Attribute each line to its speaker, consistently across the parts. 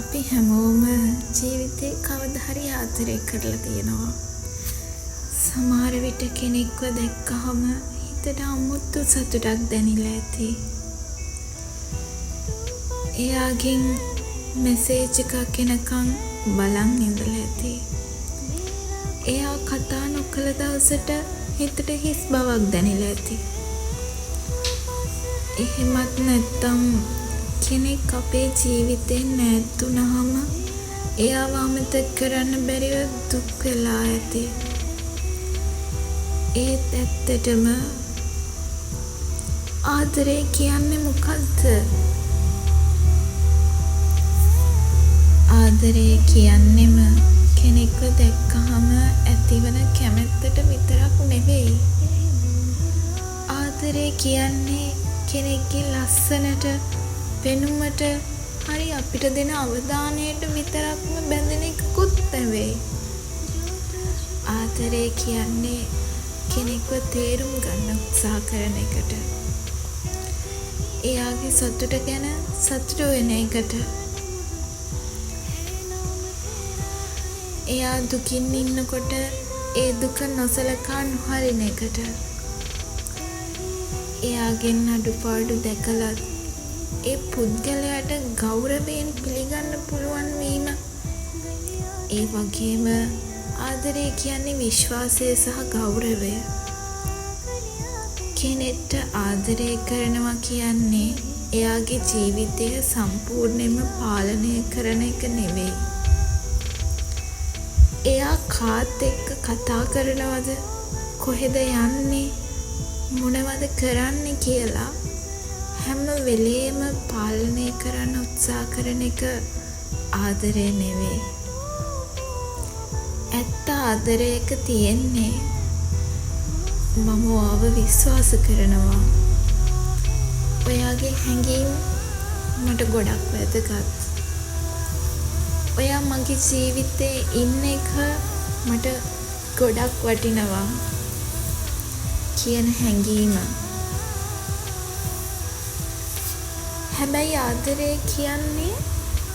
Speaker 1: අපි හැමෝම ජීවිතේ කවදා හරි ආදරේ කරලා තියෙනවා. සමහර විට කෙනෙක්ව දැක්කහම හිතට අමුතු සතුටක් දැනිලා ඇති. එයාගෙන් මැසේජ් එකක් එනකන් බලන් ඉඳලා ඇති. එයා කතා නොකළ දවසට හිතට හිස් බවක් දැනිලා ඇති. එහෙමත් නැත්තම් කෙනෙක් අපේ ජීවිතෙන් ඈත් වුණාම එයාව අමතක කරන්න බැරිව දුක් වෙලා ඇති. ඒත් ඇත්තටම ආදරේ කියන්නේ මොකද්ද? ආදරේ කියන්නෙම කෙනෙක්ව දැක්කහම ඇතිවන කැමැත්තට විතරක් නෙවෙයි. ආදරේ කියන්නේ කෙනෙක්ගේ ලස්සනට, පෙනුමට හරි අපිට දෙන අවධානයට විතරක්ම බැඳෙන එකකුත් නෙවෙයි. ආදරේ කියන්නේ කෙනෙක්ව තේරුම් ගන්න උත්සාහ කරන එකට. එයාගේ සතුට ගැන සතුටු වෙන එකට. එයා දුකින් ඉන්නකොට ඒ දුක නොසලකා නොහරින එකට. එයාගෙන් අඩුපාඩු දැකලත් ඒ පුද්ගලයාට ගෞරවයෙන් පිළිගන්න පුළුවන් වීම. ඒ වගේම ආදරය කියන්නේ විශ්වාසය සහ ගෞරවය. කෙනෙක්ට ආදරය කරනවා කියන්නේ එයාගේ ජීවිතය සම්පූර්ණයෙන්ම පාලනය කරන එක නෙවෙයි. එයා කාත් එක්ක කතා කරනවද, කොහෙද යන්නේ, මොනවද කරන්නේ කියලා හැම වෙලේම පාලනය කරන්න උත්සාහ කරන එක ආදරය නෙවෙයි. ඇත්ත ආදරයක තියෙන්නේ මම ඔයාව විශ්වාස කරනවා. ඔයාගේ හැඟීම් මට ගොඩක් වැදගත්. ඔයා මගේ ජීවිතේ ඉන්න එක මට ගොඩක් වටිනවා කියන හැඟීම. හැබැයි ආදරය කියන්නේ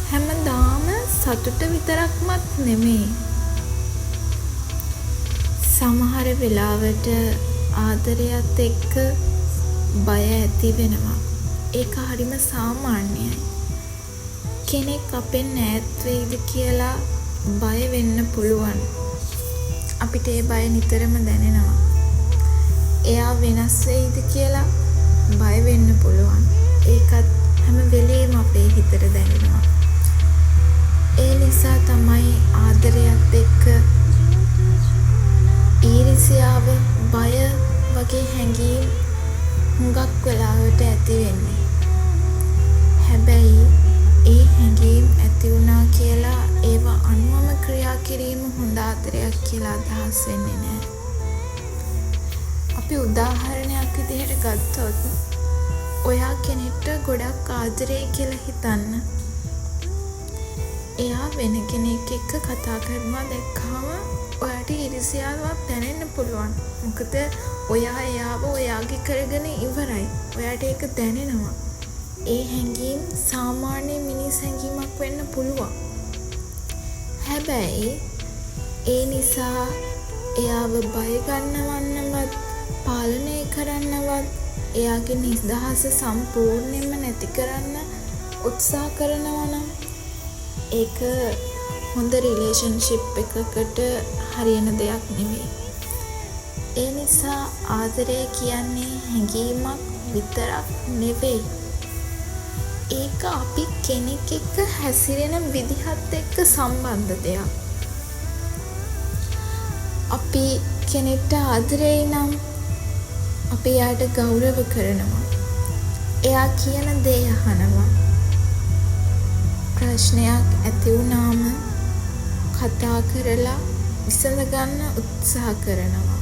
Speaker 1: හැමදාම සතුට විතරක්මත් නෙමෙයි. සමහර වෙලාවට ආදරයත් එක්ක බය ඇති වෙනවා. ඒක හරිම සාමාන්‍යයි. කෙනෙක් අපෙන් ඈත් වෙයිද කියලා බය වෙන්න පුළුවන්. අපිට ඒ බය නිතරම දැනෙනවා. එයා වෙනස් වෙයිද කියලා බය වෙන්න පුළුවන්. ඒකත් හැම වෙලේම අපේ හිතට දැනෙනවා. ඒ නිසා තමයි ආදරයත් එක්ක ඊරිසියාව, බය වගේ හැඟීම් හුඟක් වෙලාවට ඇති වෙන්නේ. හැබැයි ඒ හැඟීම් ඇති වුණා කියලා ඒවා අනුවම ක්‍රියා කිරීම හොඳ ආදරයක් කියලා අදහස් වෙන්නේ නෑ. අපි උදාහරණයක් විදිහට ගත්තොත් ඔයා කෙනෙක්ට ගොඩක් ආදරෙයි කියලා හිතන්න. එයා වෙන කෙනෙක් එක්ක කතා කරනවා දැක්කහම ඔයාට ඊරිසියාවක් දැනෙන්න පුළුවන්. මොකද ඔයා එයාව ඔයාගේ කරගෙන ඉවරයි. ඔයාට ඒක දැනෙනවා. ඒ හැඟීම් සාමාන්‍ය මිනිස් හැඟීමක් වෙන්න පුළුවන්. හැබැයි ඒ නිසා එයාව බය ගන්නවන්නවත්, පාලනය කරන්නවත්, එයාගේ නිදහස සම්පූර්ණයෙන්ම නැති කරන්න උත්සාහ කරනවා නම් ඒක හොඳ රිලේෂන්ෂිප් එකකට හරියන දෙයක් නෙවෙයි. ඒ නිසා ආදරය කියන්නේ හැඟීමක් විතරක් නෙවෙයි. ඒක අපි කෙනෙක් එක්ක හැසිරෙන විදිහත් එක්ක සම්බන්ධ දෙයක්. අපි කෙනෙක්ට ආදරෙයි නම් අපි එයාට ගෞරව කරනවා. එයා කියන දේ අහනවා. ප්‍රශ්නයක් ඇති වුණාම කතා කරලා විසඳගන්න උත්සාහ කරනවා.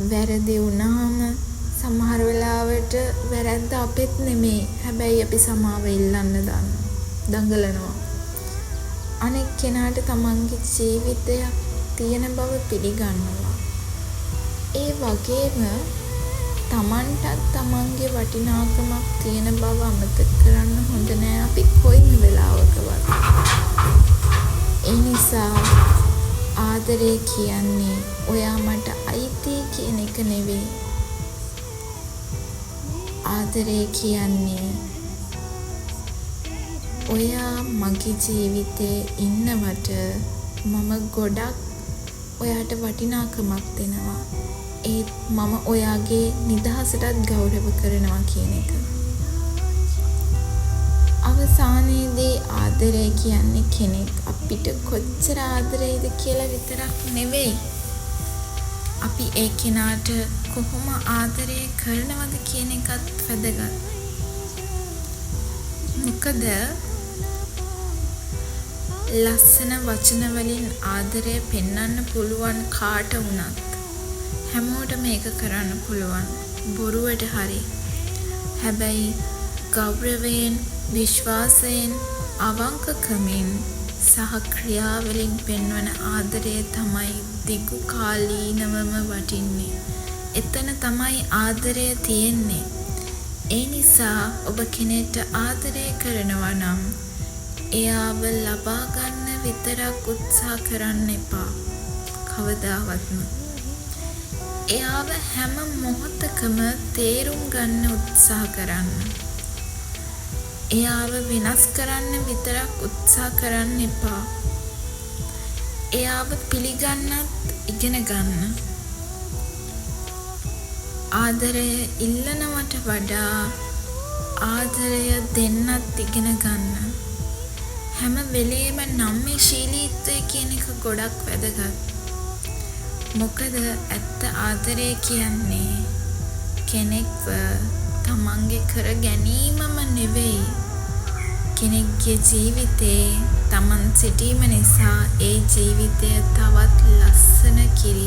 Speaker 1: වැරදි වුණාම සමහර වෙලාවට වැරැද්ද අපෙත් නෙමෙයි. හැබැයි අපි සමාව ඉල්ලන්න දඟලනවා. අනෙක් කෙනාට තමන්ගේ ජීවිතයක් තියෙන බව පිළිගන්නවා. ඒ වගේම තමන්ටත් තමන්ගේ වටිනාකමක් තියෙන බව අමතක කරන්න හොඳ නෑ අපි කොයිම වෙලාවකවත්. ඒ නිසා ආදරේ කියන්නේ ඔයා මට අයිතියි කියන එක නෙවෙයි. ආදරේ කියන්නේ ඔයා මගේ ජීවිතේ ඉන්නවට මම ගොඩක් ඔයාට වටිනාකමක් දෙනවා. ඒත් මම ඔයාගේ නිදහසටත් ගෞරව කරනවා කියන එක. අවසානයේදී ආදරය කියන්නේ කෙනෙක් අපිට කොච්චර ආදරෙයිද කියලා විතරක් නෙවෙයි. අපි ඒ කෙනාට කොහොම ආදරය කරනවද කියන එකත් වැදගත්. මොකද ලස්සන වචන වලින් ආදරය පෙන්නන්න පුළුවන් කාට වුණත්. හැමෝටම ඒක කරන්න පුළුවන්. බොරුවට හරි. හැබැයි ගෞරවයෙන්, විශ්වාසයෙන්, අවංකකමින් සහ ක්‍රියාවලින් පෙන්වන ආදරය තමයි දිගු කාලීනවම වටින්නේ. එතන තමයි ආදරය තියෙන්නේ. ඒ නිසා ඔබ කෙනෙක්ට ආදරය කරනවා නම් එයාව ලබා ගන්න විතරක් උත්සාහ කරන්න එපා. කවදාවත්ම. එයාව හැම මොහොතකම තේරුම් ගන්න උත්සාහ කරන්න. එයාව වෙනස් කරන්න විතරක් උත්සාහ කරන්න එපා. එයාව පිළිගන්නත් ඉගෙන ගන්න. ආදරය ඉල්ලනවට වඩා ආදරය දෙන්නත් ඉගෙන ගන්න. හැම වෙලේම නම්‍යශීලීත්වය කියන එක ගොඩක් වැදගත්. මොකද ඇත්ත ආදරය කියන්නේ කෙනෙක්ව තමන්ගේ කර ගැනීමම නෙවෙයි. කෙනෙක්ගේ ජීවිතේ තමන් සිටීම නිසා ඒ ජීවිතය තවත් ලස්සන කිරීම.